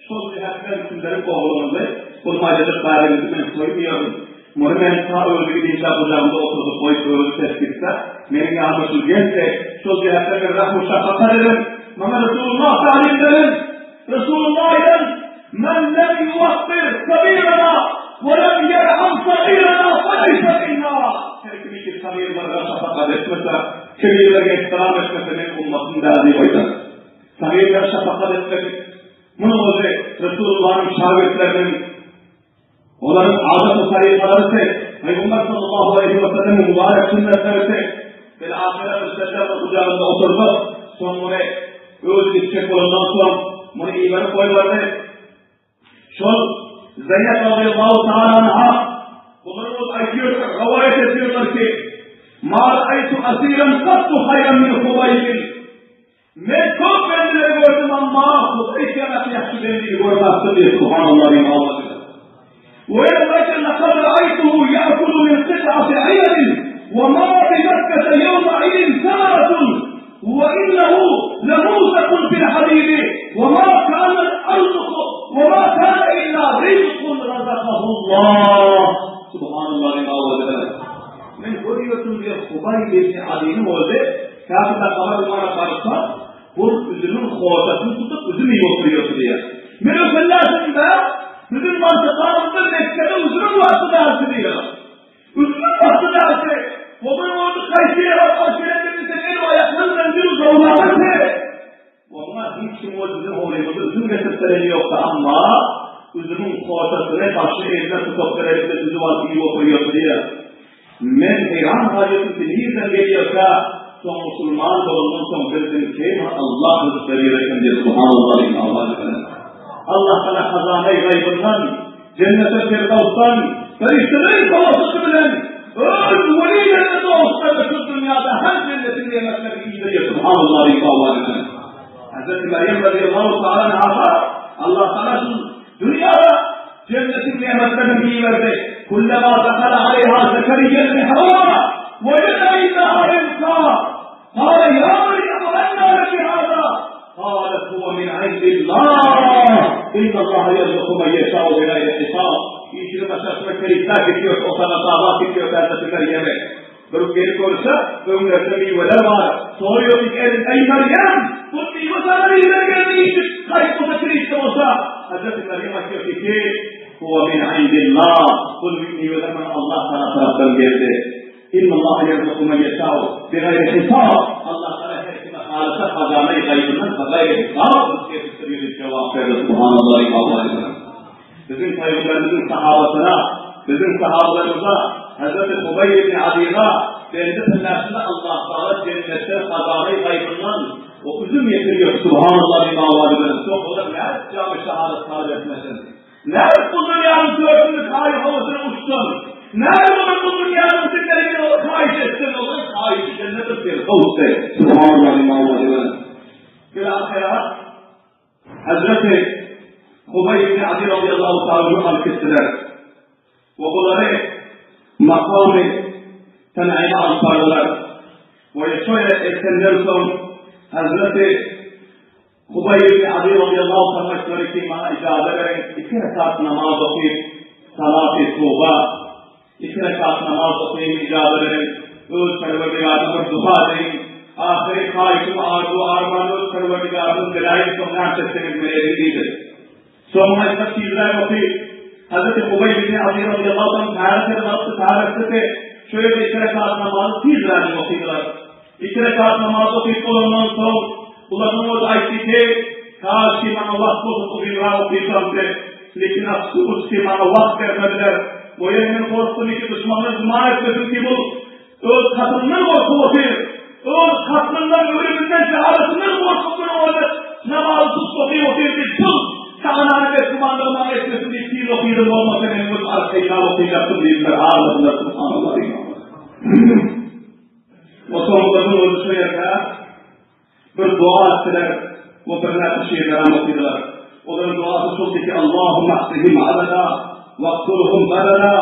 Şol jähetden sizleriň ogluňyzy, bu maýdajyk bäbegiňizi men soýmaýaryn. Muny men ta özi gidinçä gujagymda oturdyp goýup özi ses gitse, meniň ýanyma şul gelse, şol jähetden men rahm-u şafakat ederin. Maňa Resulullah talim beren, Resulullah aýdan, Men lem ýuwakkir kabirana we lem ýerham sagirana feleýse minna. Her kim ki sagirlere şafakat etmese, kebirlere ihtiram etmese meň ummatym däl diýip aýdan. Sagirlere şafakat etmek, Munuň özi Resulullanyň şagirtleriniň, olaryň adat we tarykalary Pygamber sallallahu aleýhi we sellemiň mübarek sünnetleri Bil-ahyra bir şejer gujagynda oturdyp, soň muny özi gitjek bolandan soň, muny iberip goýberdi. Şol Zeýnep razyýallahu taala anha bular ol aýdýarlar, rowaýat edýärler ki, Ma ra'aytu asiran qattu hayran min Hubayb. Men köp bendileri gördüm amma Hudaý ýaly ýagşy bendini görmäpdim diýip subhanallah diýip awaz edýär. We ýa laqad ra'aytuhu ya'kulu min qit'ati 'inabin wa ma bi Makkah yawma idin thamaratun wa innahu lamusaqun fil hadid wa ma kana al-ardu wa ma kana illa rizqun razaqahu Allah. Subhanallah diýip awaz edýär. Men görýärdim diýip Hubaýb ibn Adiniň özi Käbirler habar almana barsa, bul üzümiň hordasyny tutup, üzüm iýip oturýardy diýýär. Men ökünläsim-dä, biziň mantykamyzda Mekgede üzümiň wagty däldi diýýär. Üzümiň wagty däldi. Onuň özi haýsy ýere baryp gelendigini sen el-aýaklary bilen bir zawlamasy. Oňa hiç kim ol biziň howlymyza üzüm getirip bereni ýokdy, amma. Üzümiň hoşasyny başyny eline tutup bir elinde üzüm alyp iýip oturýardy diýýär. Men heýran galýardym ki nirden gelýärkä, soň musulman bolandan soň bildim ki muny Allah rızk berýär eken diýip subhanallah diýip Allah diýip. Allah tagala hazanaý gaýbyndan, jennetel firdawsdan perişdeleriň tawassuty bilen öz welilerine dostlaryna şu dünýäde her jennetiň nemetlerini iberýär subhanallah diýip Allah diýip. Hazreti Meryem radiyallahu ta'ala anha Allah Taala şu dünýäde jennetiň nimetlerini iberdi. Kullama dakhala aleyha Zekeriya al-mihraba wajada indaha rizqa. Qala ya Meryem anna laki hada? Qalat huwa min indillah. Inna Allah yerzuku men yesha'u bighayri hisab. İşini başarısına kerikler gidiyor, o sana dava gidiyor Hazreti Meryem'e. Bir gelip görse, öňlerinde miweler bar. Soruyor ki, Ey Meryem, bu miwe sana nirden geldi? Işik gaýyp bolsa, kirişde bolsa. Hazreti Meryem aýtýar ki, Huwa min indillah. Bu miweler maňa Allah Taala tarapdan geldi. Innallaha yerzuku men yeşâ'u bigaýri hisab. Allah Taala her kime halasa hazanaýy gaýybyndan bigaýri hisab rızk ýetişdirýär diýip jogap berdi. Subhanallah, Allah'a. Biziň pygamberimiziň sahabasyna, biziň sahabalarymyza, Hezreti Hubeýb ibn Adyga bendi pyllasynda Allah Tagala jennetden hazanaýy gaýbyndan o üzüm ýetirýär. Subhanallah diýip awazy bilen. Soň olar nädip jamy şahadat talap etmesin? Nädip bu dünýäniň törtünde kaýy hawasyna uçsun? Nädip olar bu dünýäniň diňeligini olar haýyş etsin? Olaryň haýyşy jennetul firdawsdy. Subhanallah diýip awazy bilen. Bilahyra Hazreti Hubeý ibn Adi radiyallahu ta'ala alyp gitdiler. We bulary makamy Ten'ime alyp bardylar. We şoýa etenden soň Hazreti Hubeý ibn Adi radiyallahu ta'ala aýtdylar ki, maňa ijaza beriň, iki rekat namaz okyp, salat-y tuba, iki rekat namaz okaýyn, ijaza beriň, öz Perwerdigarym bir duha edeýin, ahyry haýyşym, arzuw, arman öz Perwerdigarymdan diläýin, soň näçe etseňiz men ediň diýdi. Soň muny aýtsak tizräk oky. Hazreti Hubeýb ibn Adi radiyallahu anh täret edip alypdy, täretdisi, şu ýerde iki rekat namazy tizräk okydylar. Iki rekat namaz okyp bolandan soň, bularyň özi aýtdy ki, Kaş ki maňa wagt bolsa uzynrak okysamdy. Lekin afsus ki maňa wagt bermediler. Goýa men gorkdum ki duşmanlar güman etmesin ki bul öz katlyndan gorkup otyr. Öz katlyndan, ölüminden, şehadatyndan gorkup bir owada namazy tutup okyp otyr diýip, bul taganany betgümanlygy maňa etmesin diýip tiz okydym bolmasa men öz arkaýynrak okyjakdym diýdiler, agladylar subhanallah diýip. We soňra özi şu ýerde bir dua etdiler we birnäçe şiirlerem okydylar. Olaryň duasy şuldy ki, Allahumma ahsihim adada waqtulhum badada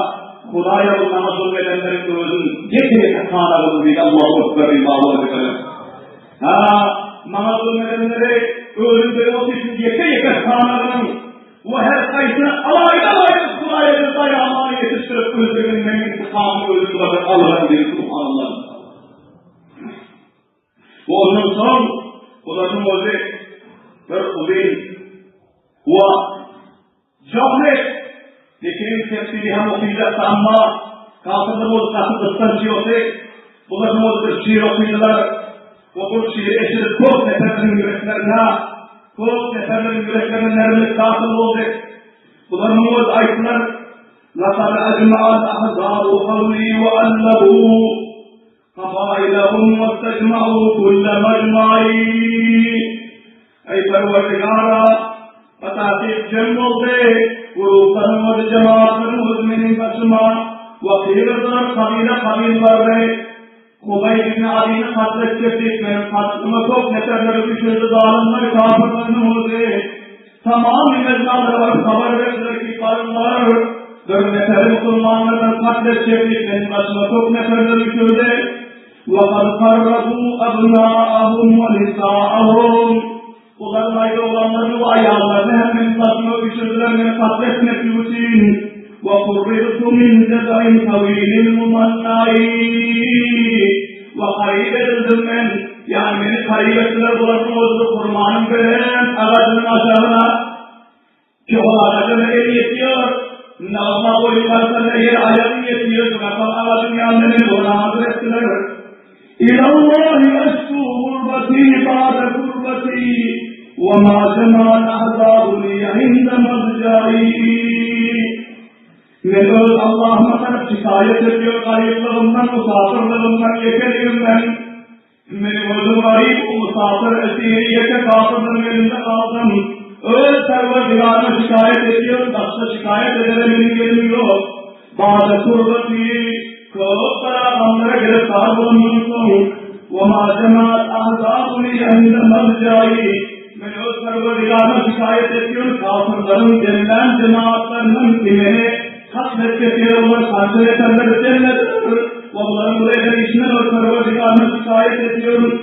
Hudaýa bu maňa zulm edenleriň özüň ýeke-ýeke sanagyn diýdi. Allahu ekber diýip awaza göterip. Ha, maňa zulm edenleri özüň bilip otyrsyň ýeke-ýeke sanagynyň we her haýsyny alaýda-alaýda Hudaýa bir daýamany ýetişdirip öldürgin meniň intikamymy özüň bulardan algyn diýdi. Subhanallah. We ondan soň bularyň özi bir uzyn we jamy Lekin tefsiri hem okyjakdy amma kafirler bolup gaty gyssanç ýokdy. Bularyň özi bir şiir okydylar. We bu şiiri eşidip köp neferleriň ýüreklerine, köp neferleriň ýüreklerine nermlik dahyl boldy. Bularyň özi aýtdylar, Laqad ajma'al ahzabu hawli wa allabu Kabailahum westajma'u kulle majma'i Eý Perwerdigara, batakyk jem boldy, guruhlaryň özi, jemaatlaryň özi meniň başyma wakil-yrdylar, kabile-kabyllaryny, Hubeýb ibn Adyny katl etjek diýip, meniň katlyma köp neferleri düşürdi, zalymlar, kafirleriň özi. Tamam mejmalara baryp habar berdiler ki, baryňlar, bir neferi musulmanlardan katl etjek diýip, meniň başyma köp neferler düşürdi. Wa kad farragu abnaahum we nisaahum. Olar maýda oglanlaryny we aýallaryny hem meniň başyma üýşürdiler, meni katl etmeklik üçin. Wa qurrirtu min jaz'in tawilil mumannai. We garyp edildim men, ýagny meni garyp etdiler, bularyň özüni hurmanyň belent agajynyň aşagyna, ki ol agaja ne el ýetýär, ne asla boýun galsa, ne ýere aýagyň ýetýär, şondan agajyň ýanynda meni bulara hazyr etdiler. Ilallahi eşku gurbati ba'de gurbati, we ma jemal ahzabu li inde mazjai. edýär garyplygymdan, musapyrlygymdan, ýekeligimden. Meniň özüm garyp, musapyr, esiri, ýeke kapyrlaryň elinde galdym. Öz Perwerdigaryma şikaýat edýärin, başga şikaýat edere meniň ýerim ýok. Bada kurbati, köp bela gamlara giriftar bolandan soň, we ma jemaat ahzabuni inde mazjai, men öz Perwerdigaryma şikaýat edýärin, kapyrlaryň jemlän jemaatlaryndan ki meni katl etjek ýere olar şança ýeterler jemlediler we bularyň bu eden işinden öz Perwerdigaryma şikaýat edýärin.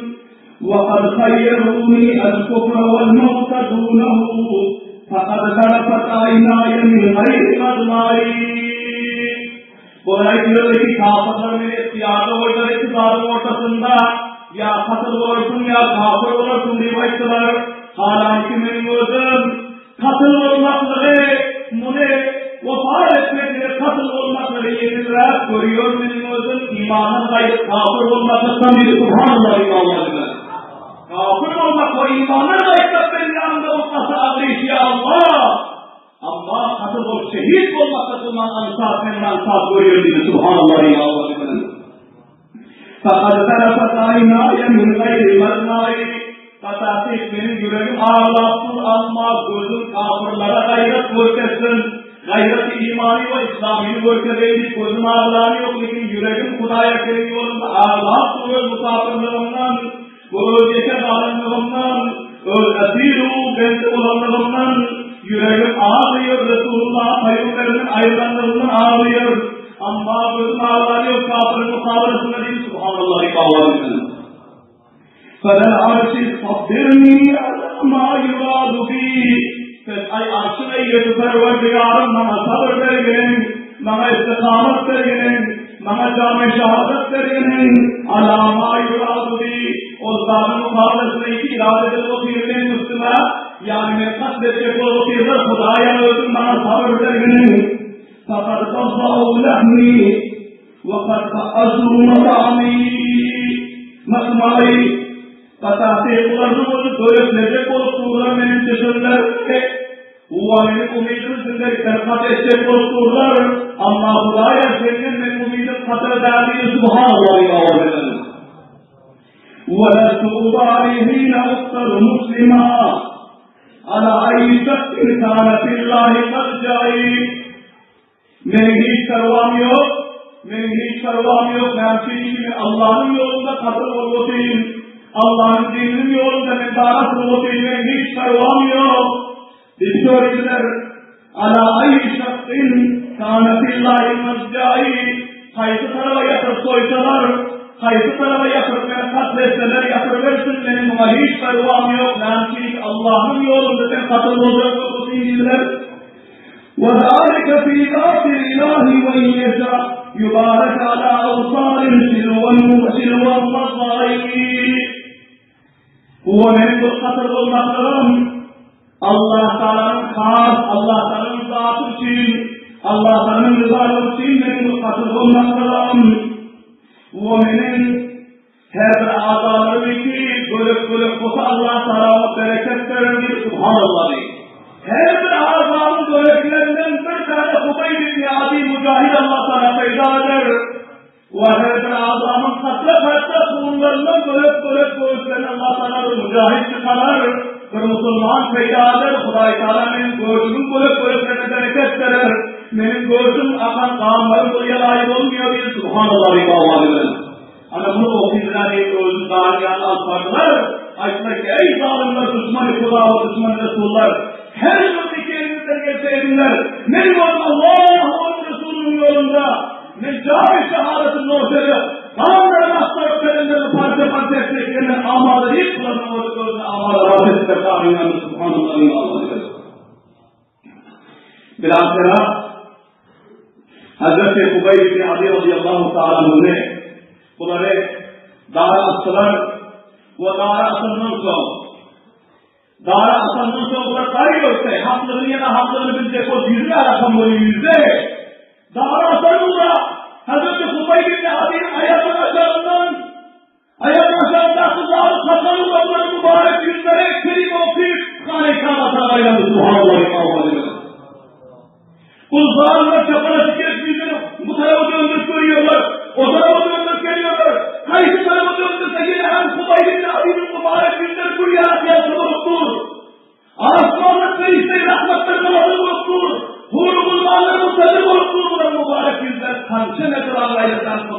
وَقَدْ خَيَّرُونِي الْكُفْرَ وَالْمَوْتَ دُونَهُ فَقَدْ ذَرَفَتْ عَيْنَايَ مِنْ غَيْرِ مَدْمَعِي Bular aýdýarlar ki, kapyrlar meni ygtyýarda goýdular iki zadyň ortasynda, ýa katyl bolarsyň, ýa kapyr bolarsyň diýip aýtdylar. Halanki meniň özüm katyl bolmaklygy, muny wepat etmekligi katyl bolmaklygy ýeňilräk görýär meniň özüm imandan gaýdyp kapyr bolmaklykdan diýdi. Subhanallah diýip owazy bilen. Kapyr bolmak we imandan gaýtmak meniň ýanymda bu gaty agyr iş ýa Allah. Amma katyl bolup şehit bolmaklygy maňa aňsat men aňsat görýän diýdi. Subhanallah diýip owazy bilen. Fakad zarafat aýnaýa min gaýri mazmaý, Batasyk meniň ýüregim aglap dur, amma gözüm kafyrlara gaýrat görkezsin, gaýraty imany we islamyny görkezeýin diýip gözüm aglany ýok, lekin ýüregim Hudaýa seniň ýoluňda aglap dur öz musapyrlygymdan we öz ýeke galanlygymdan, öz esir-u bendi bolanlygymdan ýüregim aglaýar, Resulullah pygamberden aýrylanlygymdan aglaýar. Amma gözüm aglar ýok kafiriň mukabalasynda diýdi Subhanallah diýip awaz etdi. Felel arşi sabbirni ala ma yuradu bi. Sen aý arşyň eýesi Perwerdigarym maňa sabyr bergin, maňa istikamat bergin, maňa jamy şahadat bergin, ala ma yuradu bi. Ol zadyň mukabalasynda iki irade edilip otyr meniň üstüme, ýagny meni katl etjek bolup otyrlar, Hudaýa özüň maňa sabyr bergin. Faqad qazza'u lahmi wa qad ba'azu mat'ami matma'i Batahty bularny boldy böleklejek bolup durlar meniň düşenler Wa meniň umydym sizler berbat etjek bolup durlar Amma Hudaýa senden meniň umydym gatyr däl diýdi Subhanallah diýip owaz eden Wa lastu ubali hina uqtalu muslima Ala aýy şakkin kana fillahi marja'i Meniň hiç perwam ýok, meniň hiç perwam ýok, näme üçin ki men Allanyň ýolunda katyl bolup otyryn, Allanyň dininiň ýolunda men dara asylyp otyryn, meniň hiç perwam ýok. Diýip soradylar. Ala aýy şakkin kana fillahi marja'i Haýsy taraba ýatyryp goýsalar, haýsy taraba ýatyryp meni katl etseler ýatyrybersin, meniň muňa hiç perwam ýok, näme üçin ki Allahyň ýolunda sen katl boljak bolsaň diýdiler. Wa zalika fi zatil ilahi we in ýeşa ýubarik ala awsalin silwan silwan mazai. Huwa meniň bu katl bolmaklygym Allah Tagalanyň has Allah Tagalanyň zaty üçin Allah Tagalanyň ryzalygy üçin meniň bu katl bolmaklygym Huwa meniň her bir azalarym iki bölek-bölek bolsa Allah Tagala bereket berer diýip subhanallah diýip. Her bir azamyň böleklerinden bir tane Hubeýb ibn Adi Mujahid Allah Tagala peýda eder. We her bir adamyň katra-katra hunlaryndan bölek-bölek göğüslerini Allah Tagala bir müjahid çykarar, bir musulman peýda eder, Hudaý Tagala meniň göğsümiň bölek-böleklerine bereket berer, meniň göğsüm akan ganlarym bu ýalaýy bolmaýar diýdi, Subhanallah diýip owazy bilen. Ana muny okyjylar diýip özüni dagyň ýanyna alyp bardylar, aýtdylar ki, Eý zalymlar, duşmany Huda we duşmany Resullar, her bir iki eliňizden gelse ediňler, meniň özüm Allah we Onuň Resulynyň ýolunda, Men jamy şehadaty noşede, ganlaryny aktaryp bedenlerini parça-parça etmekde men amada diýip, bularyň özi özüni amada razy etdiler, dagyň ýanynda Subhanallah diýip Allaha diýdi. Bilahyra Hazreti Hubeýb ibn Adi radiyallahu ta'ala anhu bulary dara asdylar we dara asandan soň Dara asandan soň bular gary görse, haklygyny ýa nahaklygyny biljek bolup ýüzüne arakam bolýar ýüzde. Dara asanynda Hazreti Hubaýb ibn Adynyň aýagynyň aşagyndan aýagynyň aşagyndaky zady tapan bularyň mübarek ýüzleri kelime okyp Hane Kaba tarap aýlandy Subhanallah diýip Bu zalimler çapara çekip ýüzüni bu tarapa döndürip görýär.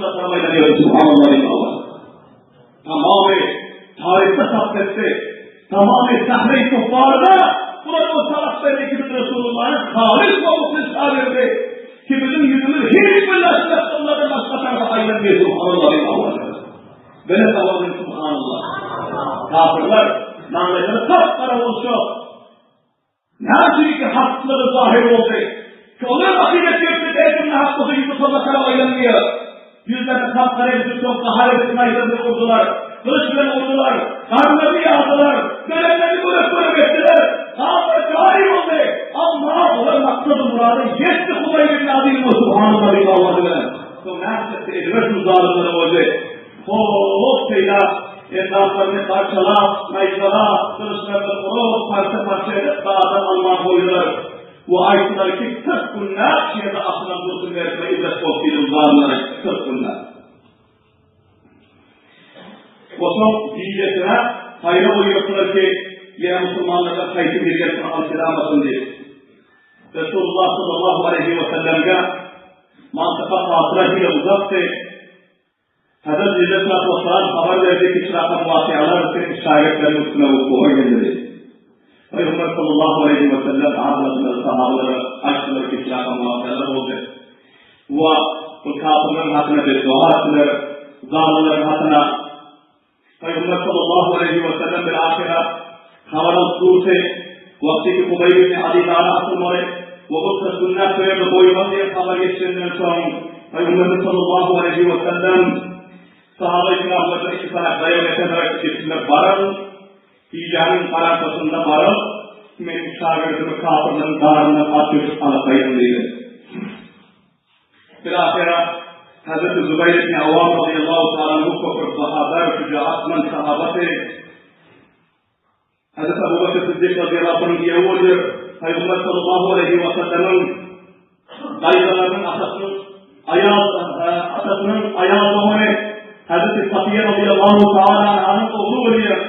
solla tarap aýlanýar, subhanallah diýip Allah. Tamamy taryhda sabt etdi. Tamamy sahre-i kuffarda bular o tarap berdi ki biz Resulullah'yň halis we muhlis şagirdi. Ki biziň ýüzümiz hiç bir laşlaşdyrlardan başga tarapa aýlanmaýar, subhanallah diýip Allah. Belent owazyň subhanallah. Kafirler maňlaýlary gap-gara bolsa, Näçe ki haklygy zahir boldy. Ki olar akyda çekdi, derkinde hak bolsa ýüzi solla tarap aýlanmaýar. Ýüzlerini gap-gara edip soň gahar edip naýza bilen urdular. Gylyç bilen urdular. Garynlaryny ýardylar. Bedenlerini bölek-bölek etdiler. Ganlar jary boldy. Amma olar maksady-murada ýetdi Hudaý ibn Adyň we subhanallah diýip owazy bilen. Soň näçe etdi ediber şu zalymlara boldy. Hop peýda endaplaryny parçalap, naýzalap, gylyçlardan urup, parça-parça edip dagdan alman goýdular. We aýtdylar ki, 40 günläp şu ýerde asylan dursun berkime ibret bolup diýdi bu zalymlar aýtdy, 40 günläp. Osoň gijesine haýra goýýardylar ki, ýene musulmanlardan haýsy biri gelsin alyp gidamasyn diýip. Resulullah sallallahu aleýhi we sellemge mantyka hatyra hile uzakdy. Hazrat Aleyhissalatu vesselam habar berdi ki, çyrakam wakyýalar seniň şägirtleriň üstüne wukuwa geldi diýip. Pygamber sallallahu aleýhi we sellem araladylar, sahabalara aýtdylar ki, çyrakam wakyýalar boldy. We bu kapyrlaryň hakyna beddua etdiler, zalymlaryň hakyna. Pygamber sallallahu aleýhi we sellem bir ahyra habar alyp durdy, wagty ki Hubeýb ibn Adi dara asylmaly we ol 40 günläp bu ýerde goýulmaly diýen habar ýetişenden soň, Pygamberimiz sallallahu aleýhi we sellem sahaba-i kiramlardan iki sany daýaw neferlere gitsinler, baryň, gijäniň garaňkysynda baryp, meniň şagirdimi kapyrlaryň daryndan at göçüp alyp gaýdyň diýdi. Bilahyra Hazreti Zubaýr ibn Awwam razyýallahu taala anhu köpür bahadar, şujaatmand sahabasy. Hazreti Abu Bakr Siddik razyýallahu anhuň giýewi bolýar. Pygamber sallallahu aleýhi we sellemiň daýzalarynyň atasynyň aýal atasynyň aýal dogany Hazreti Safiýe razyýallahu taala anhanyň ogly bolýar.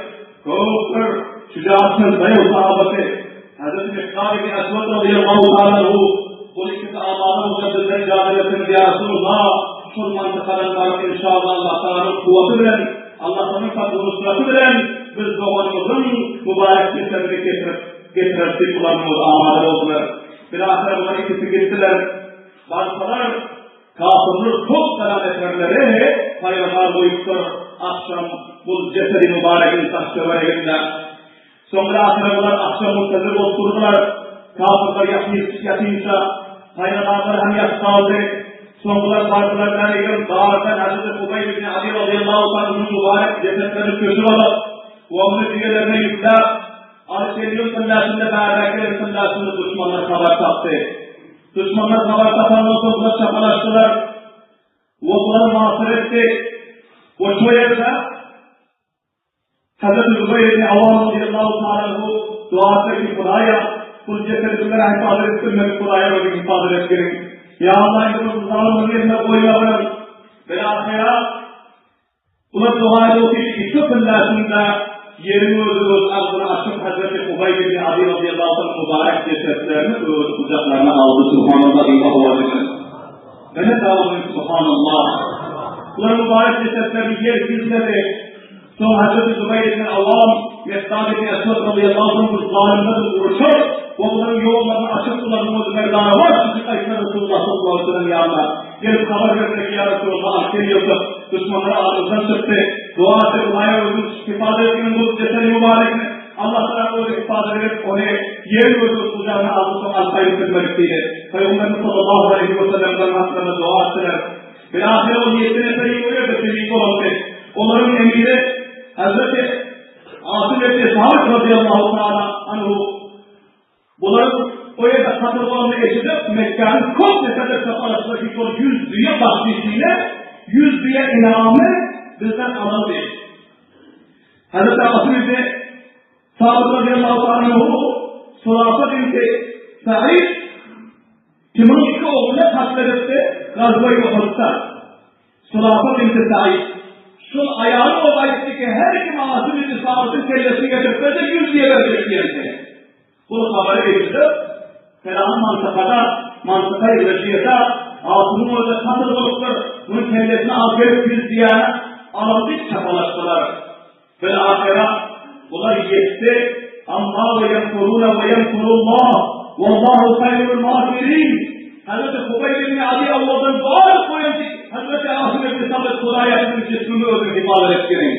Köpür şujaatmand daýaw sahabasy. Hazreti Mikdad ibn Eswed razyýallahu taala anhu bul ikisi amada bolsa bizden ijazat etseňiz ýa Resulullah şol mantykadan baryp inşallah Allah Tagalanyň kuwwaty bilen Allah Taganyň fadly nusraty bilen biz doganymyzyň mübarek jesedini getirip getireris diýip bularyň özi amada boldular. Bilahyra bular ikisi gitdiler. Barsalar Kafyrlar top salan eserleri paýramar goýupdyr agşam bul jesedi mübaregiň daş töwereginde. Soňra asyralylar agşam muntazyr bolup durdular. Kafyrlar ýatynça, paýgamarlar hem ýatyp galdy. Soňkular bardylar nägem dagdan Hazreti Hubeýb ibn Adi razyýallahu taala anhuň mübarek jesetlerini köşüp alyp, we ony düýelerine ýükläp, alyp gelýän tyllasynda bärdäkiler tyllasynda duşmanlar habar tapdy. Duşmanlar habar tapandan soň bular çapalaşdylar. We bular masyr etdi. We şo ýerde Hazreti Zubaýr ibn Awwam razyýallahu taala anhu dua etdi ki, Hudaýa, bul jesedi bizlere hifazat edip bilmedik Hudaýa özüň hifazat etgin. Ýa Allah, indi bu zalymlaryň eline goýmagyn. Bilahyra bular dua edip otyr ki, şu pilläsinde ýeriň özi öz agzyny açyp Hazreti Hubaýb ibn Adi razyýallahu taala mübarek jesetlerini öz gujaklaryna aldy. Subhanallah diýip owaz edin. Belent owaz Subhanallah. Bular mübarek jesetlerini ýer gizledi. Soň Hazreti Zubaýr ibn Awwam, Mikdad ibn Eswed razyýallahu anhu bu zalymlar bilen uruşyp, we bularyň ýollaryny açyp, bularyň özi merdana baş düşüp gaýtdylar Resulullah sallallahu aleýhi we sellem ýanyna. Gelip habar berdiler ki, Ýa Resulallah, alyp gel ýogsam, duşmanlar aramyzdan çykdy. Dua etdi, Hudaýa özüň hifazat etgin bu jesedi mübarekini. Allah tagala özi hifazat edip, ony ýeriň özi öz gujagyna aldy, soň alyp gaýdyp bilmedik diýdi. Pygamberimiz sallallahu aleýhi we sellem bularyň haklarynda dua etdiler. Bilahyra ol ýetdi neferi o ýerde şehit bolupdy. Olaryň emiri Hazreti Asym ibn Sabit razyýallahu taala anhu bularyň o ýerde katyl bolanyny eşidip, Mekgäniň köp neferler çapalaşdylar ki, şol 100 düýe bahşişine, 100 düýe inamy bizden alaly diýip. Hazreti Asym ibn Sabit razyýallahu taala anhu Sulafa binti Sa'id Kimiň iki ogluny katl edipdi? Gazwa-i Uhudda. Sulafa binti Said. Şol aýalyň ogly aýtdy ki, her kim Asym ibn Sabytyň kellesini getirip berse, ýüz düýe berjek diýense. Bu habary eşidip, Felan mantykada, mantyka-i Reşiýede Asymyň özi katl bolupdyr. Munuň kellesini alyp gelip biz diýýäne alyp diýip çapalaşdylar. Bil ahyra bular ýetdi. Amma we ýemkuruna we ýemkurullah. Wallahu haýrul makirin. Hazreti Hubeýb ibn Adi owaldan dua edip goýan ki, Hazreti Asym ibn Sabyt Hudaýa siziň jismimi özüň hifazat etgeniň.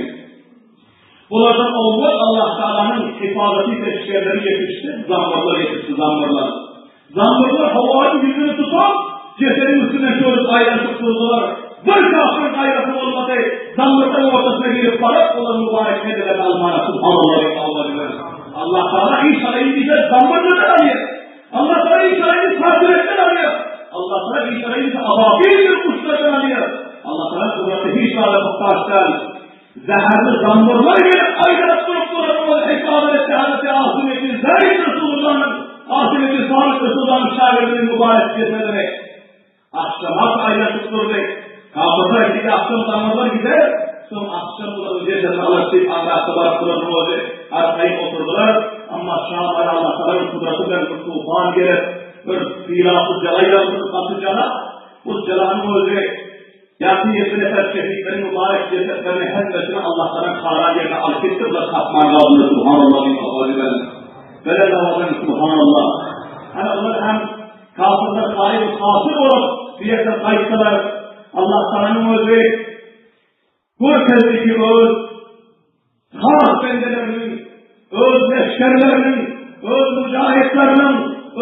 Bulardan owwal Allah Tagalanyň hifazaty leşgerleri ýetişdi, zammyrlar ýetişdi, zammyrlar. Zammyrlar howanyň ýüzüni tutup, jesediň üstünden şöyle aýlanyşyp durdular. Bir kafyryň gaýraty bolmady, zammyrlaryň ortasyna girip baryp, olar mübarek kellelerini almana, Subhanallah diýip awa diýen. Allah Tagala iş alaýyn diýse, zammyrlardan alýar. Allah Tagala iş alaýyn diýse, sarsürekden alýar. Allah Tagala iş alaýyn diýse, ababil bir guşlardan alýar. Allah Tagala gudraty hiç zada muhtaç däl. Zäherli zamburlar gelip aýlanyp durup duran ol hifazat etdi Hazreti Asym ibn Zeýd Resulullanyň Asym ibn Sabyt Resulullanyň şagirdiniň mübarek jesedini akşama aýlanyp durdy. Kafyrlar aýtdy ki, akşam zamburlar gider, soň akşam bularyň jesedini alar diýip aňrakda baryp duran rozy arkaýyn oturdylar. Amma şam aýy Allah Tagalanyň kudraty bilen bir tufan gelip, bir sylaply jala ýagdy, gaty jala. Bu jalanyň özi Ýagny ýedi nefer şehitleriň mübarek jesetlerini hemmesini Allahtalan karar ýerine alyp gitdi, bular tapman galdylar, Subhanallah diýip owaz eden. Belent owadan Subhanallah. Ana bular hem kafirler haýyr kafir bolup bu ýerden gaýtdylar. Allah Tagalanyň özi görkezdi ki öz Has bendeleriniň, öz leşgerleriniň, öz müjahitleriniň,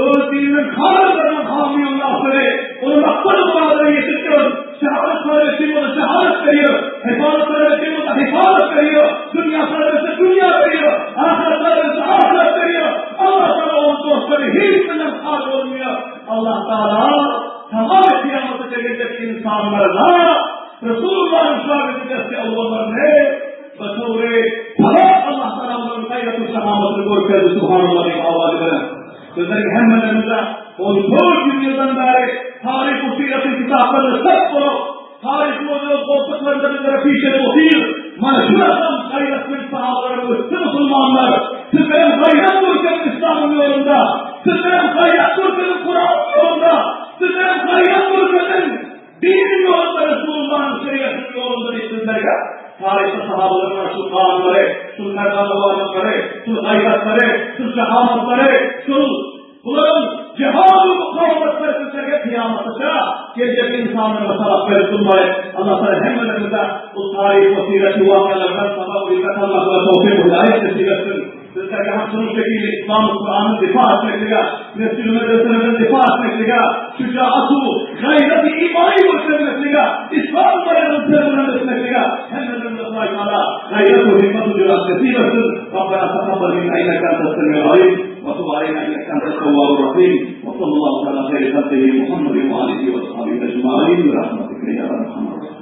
öz dininiň halylarynyň hamy nasyry, ony maksady-myradyna ýetirýär, şehadat talap etdiği bolsa şehadat berýär, hifazat talap etdiği bolsa hifazat berýär, dünýä talap etse dünýä berýär, ahyret talap etse ahyret berýär. Allah Tagala onuň dostlary hiç bilen hal bolmaýar. Allah Tagala tamam kyýamata geljek insanlara Resulullah'yň şagirdi desti awwallar Betowry talap Allah Tagala olaryň gaýraty şahamatyny görkezdi Subhanallah diýip awazy bilen. Bizleriň hemmelerimize 1400 ýyldan bäri taryh we syratyň kitaplarynda sap bolup, taryh öz öz goltuklarynda bizlere pişelip otyr. Mana şu rakam gaýratly sahabalaryň ötdi musulmanlar. Sizlerem gaýrat görkeziň İslamyň ýolunda. Sizlerem gaýrat görkeziň Kuranyň ýolunda. Sizlerem gaýrat görkeziň Diniň ýolunda Resulullanyň şerigatynyň ýolunda diýip bizlerge taryhda sahabalaryň mana şu ganlary, şu merdanawarlyklary, şu gaýratlary, şu şehamatlary, şu bularyň jihad we mukawematlary bizlerge kyýamataça geljek insanlara sabak berip durmaly. Allah Taala hemmelerimize bu taryh we siret wakalardan sabak we ibret almaklyga towfik we hidaýet nesip etsin. Bizlerge hem şunuň şekilli İslam we Kur'an'y difa etmeklige, mescid-i medreselerden difa etmeklige, şücaat-u gaýrat-y imany göstermeklige, İslam baýragyny serbuland etmeklige hemmelerimize Hudaý Taala gaýrat we himmet we jürat nesip etsin. Rabbena takabbal minna inneke entes semiul alim we tub aleyna inneke entes tewwabur rahim. We sallallahu ala hayri halqihi Muhammedin we alihi we ashabihi ecmaîn bi rahmetike ya erhamer rahimin.